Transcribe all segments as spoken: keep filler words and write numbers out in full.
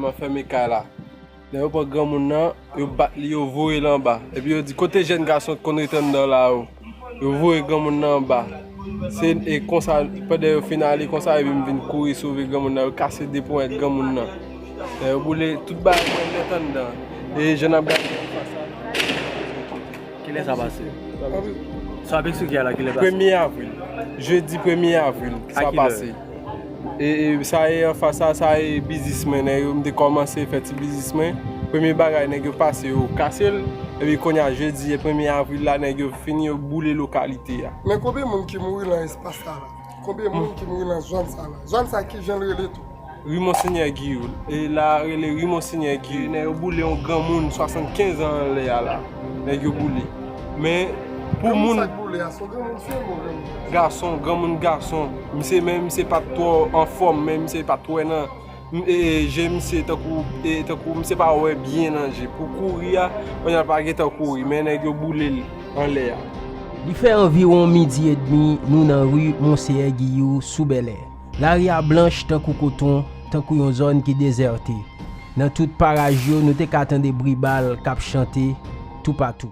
Mwen fèmen kay la. Lè yo pran granmoun nan, yo bat li, yo voye l anba. Epi yo di, kote jèn gason ki konn ret anndan la yo? Yo voye granmoun nan anba. Se e konsa, pandan yo fin ale konsa, epi m vin kouri sove granmoun nan. Yo kase de ponyèt granmoun nan. Lè yo boule tout bagay mwen nèt anndan. E jan n ap gade. Kilè sa pase? Sa w ap eksplike a la, kilè pase? Premye avril. Jedi premye avril, sa pase. E, e sa e anfas sa, sa e biznis mwen, nèg yo, m te kòmanse fè ti biznis mwen. Premye bagay, nèg yo pase, yo kase l. Epi kounye a, jedi e premye avril la, nèg yo fini, yo boule lokalite a. Men konbyen moun ki mouri nan espas sa la? Konbyen moun ki mouri nan zòn sa la? Zòn sa ki jan l rele tou? Ri Monsenyè Giyou. E la rele Ri Monsenyè Giyou. Nèg yo boule yon granmoun swasannkenz an anlè a la. Nèg yo boule. Men pou moun. Granmoun sa k boule a, se yon granmoun fi oubyen yon granmoun? Gason, granmoun gason. Misye, men misye pa t twò anfòm, men misye pa t wè nan m- e, e, je misye tankou, e, tankou misye pa wè byen nan je. Pou kouri a, kounye a l pa gentan kouri, men nèg yo boule l anlè a. Li fè anviwon midi edmi, nou nan ri Monseyè Giyou sou Bèlè. Lari a blanch tankou koton, tankou yon zòn ki dezète. Nan tout paraj yo, nou te ka tande bri bal k ap chante toupatou.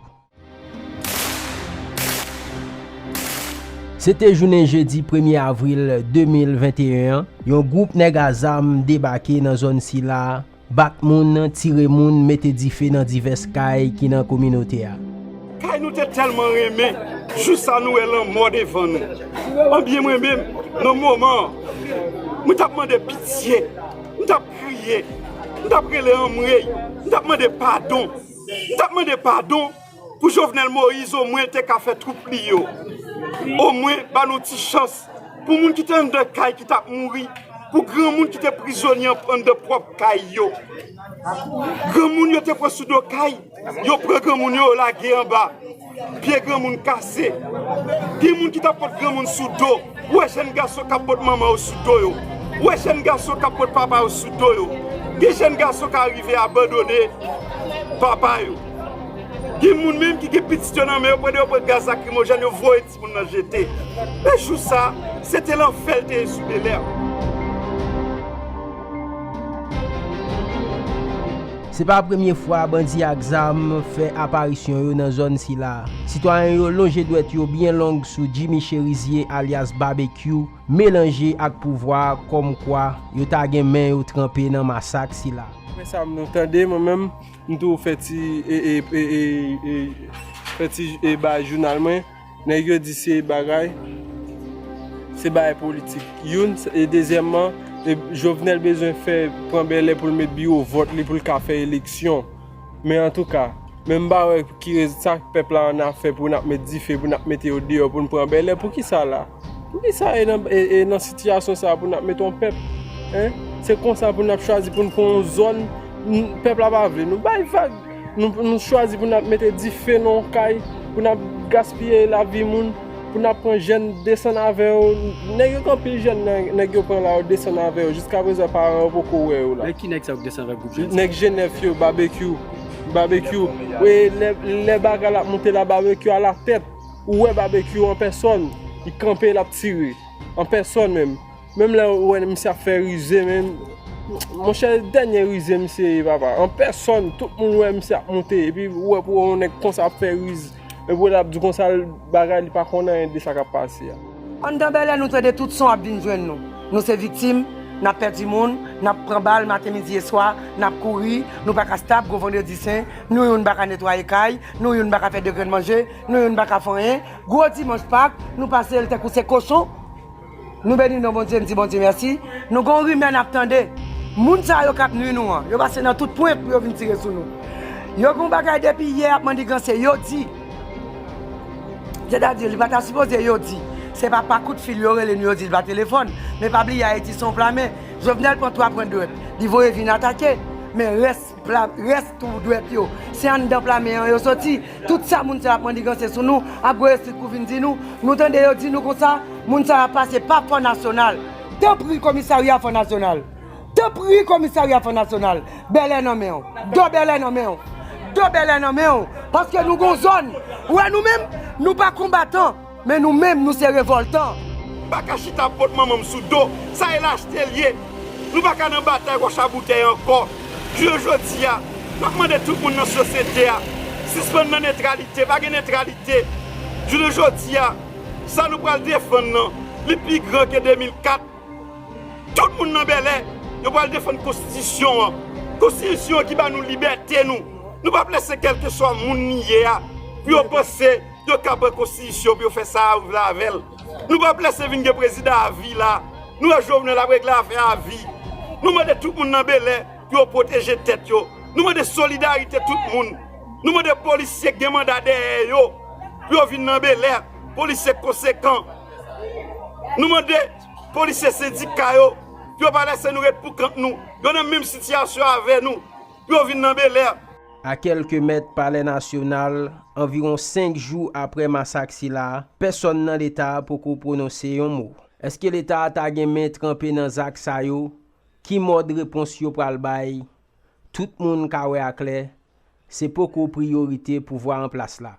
Se te jounen jedi premye avril de mil venteyen an, yon gwoup nèg a zam debake nan zòn sila a, bat moun, tire moun, mete dife nan divès kay ki nan kominote a. Kay nou te tèlman renmen, jou sa nou wè lanmò devan nou. Anbyen mwen menm, nan moman an, mwen t ap mande pitye, m t ap kriye, m t ap rele anmwey, m t ap mande padon, m t ap mande padon pou Jovenel Moïse omwen te ka fè twoup li yo. Omwen ba nou ti chans pou moun ki te anndan kay ki t ap mouri, pou granmoun ki te prizonye an- anndan pwòp kay yo. Granmoun yo te pran sou do kay, yo pran granmoun yo, yo lage anba. Pye granmoun kase. Gen moun ki t ap pot granmoun sou do. Ou wè jèn gason k ap pot manman yo sou do yo. Ou wè jèn gason k ap pot papa yo sou do yo. Gen jèn gason k arive abandone papa yo. Gen moun menm ki gen pitit yo nan men yo, pandan yo pran gaz lakrimojèn, yo voye timoun nan jete. Men jou sa, se te lanfè l te ye sou Bèlè. Se pa premye fwa bandi ak zam fè aparisyon yo nan zòn sila. Sitwayen yo lonje dwèt yo byen long sou Jimmy Cherizier alyas Babekyou melanje ak pouvwa a, kòmkwa yo ta gen men yo tranpe nan masak sila. Men sa nou tande, mwen menm, m tou fè ti, e, e, e, e, e, fè ti, e, bay jounal mwen. Nèg yo di se bagay, se bagay politik. Youn, e dezyèmman, e Jovenel bezwen fè pran Bèlè pou l met biwo vòt li, pou l ka fè eleksyon. Men antouka, men m pa wè ki rez- sa pèp la annafè pou n ap met dife, pou n ap mete yo deyò, pou n pran Bèlè. Poukisa la? Poukisa e nan, e, e nan sitiyasyon sa a pou n ap mete yon pèp? Hein? Se konsa pou n ap chwazi pou n pran yon zòn, n- pèp la pa vle nou bay vag. Nou, nou chwazi pou n ap mete dife nan yon kay, pou n ap gaspiye lavi moun, pou n ap pran jèn desann avè yo. Nèg yo gen anpil jèn nan, nèg yo pran la, yo desann avè yo. Jiskaprezan, paran yo poko wè yo la. Men ki nèg sa yo k desann avèk gwoup jèn sa? Nèg Jenèf yo, Babekyou. Babekyou. Wi, lè, lè bagay la ap monte la, Babekyou alatèt. Ou wè Babekyou an pèsòn. Li kanpe, l ap tire. An pèsòn menm. Menm lè ou wè misye ap fè rize, men, monchè, dènye rize misye ye, papa. An pèsòn, tout moun wè misye ap monte, epi ou wè pou yon nèg konsa ap fè rize, epi w ap di konsa l bagay, li pa konn anyen de sa k ap pase a. Anndan Bèlè, nou tande tout son ap vin jwenn nou. Nou se viktim, n ap pèdi moun, n ap pran bal maten, midi e swa, n ap kouri, nou pa ka stab, gwo vandredi sen, nou youn pa ka netwaye kay, nou youn pa ka fè de grenn manje, nou youn pa ka fè anyen. Gwo dimanch Pak, nou pase l tankou se kochon. Nou beni non Bondye, n di Bondye mèsi. Nou gen yon rimè n ap tande. Moun sa yo k ap nwi nou an, yo pase nan tout pwen pou yo vin tire sou nou. Yo gen yon bagay depi yè y ap manniganse, yo di. Sètadi, li pa ta sipoze yo di. Se pa pa kout fil yo rele nou, yo di l pa telefòn. Men pa bliye, Ayiti se yon pla men. Jovenel pran twa pwen dwèt, li voye vin atake. Men rès pla, rès tou dwèt yo, se anndan pla men an yo soti. Tout sa moun sa yo ap manniganse sou nou, ap voye strik pou vin di nou. Nou tande yo di nou konsa, moun sa yo ap pase pa Fò Nasyonal. Tanpri, komisarya Fò Nasyonal. Tanpri, komisarya Fò Nasyonal. Bèlè nan men w. Do Bèlè nan men w. Do Bèlè nan men w. Paske nou gon zòn. Ou wè nou menm, nou pa konbatan. Men nou menm, nou se revòltan. M pa ka chita ap pot manman m sou do. Sa e lachte l ye. Nou pa ka nan batay wòch a boutèy ankò. Jounen jodi a, n ap mande tout moun nan sosyete a sispann nan netralite, pa gen netralite. Jounen jodi a, sa nou pral defann nan, li pi gran ke de mil kat. Tout moun nan Bèlè, yo pral defann konstitisyon an. Konstitisyon an ki ba nou libète nou. Nou p ap lese kèlkeswa moun li ye a pou yo panse yo ka pran konstitisyon pou yo fè sa yo vle avè l. Nou p ap lese vin gen prezidan avi la. Nou wè Jovenel ap regle afè avi. Nou mande tout moun nan Bèlè pou yo pwoteje tèt yo. Nou mande solidarite tout moun. Nou mande polisye k gen manda dèyè yo pou yo vin nan Bèlè. Polisye konsekan. Nou mande polisye sendika yo pou yo pa lese nou ret pou kont nou. Yo nan menm sitiyasyon avè nou. Pou yo vin nan Bèlè. A kèlke mèt Palè Nasyonal, anviwon senk jou apre masak sila, pèsonn nan Leta a poko pwononse yon mo. Èske Leta a ta gen men tranpe nan zak sa yo? Ki mòd repons yo pral bay? Tout moun ka wè aklè, se poko priyorite pouvwa an plas la.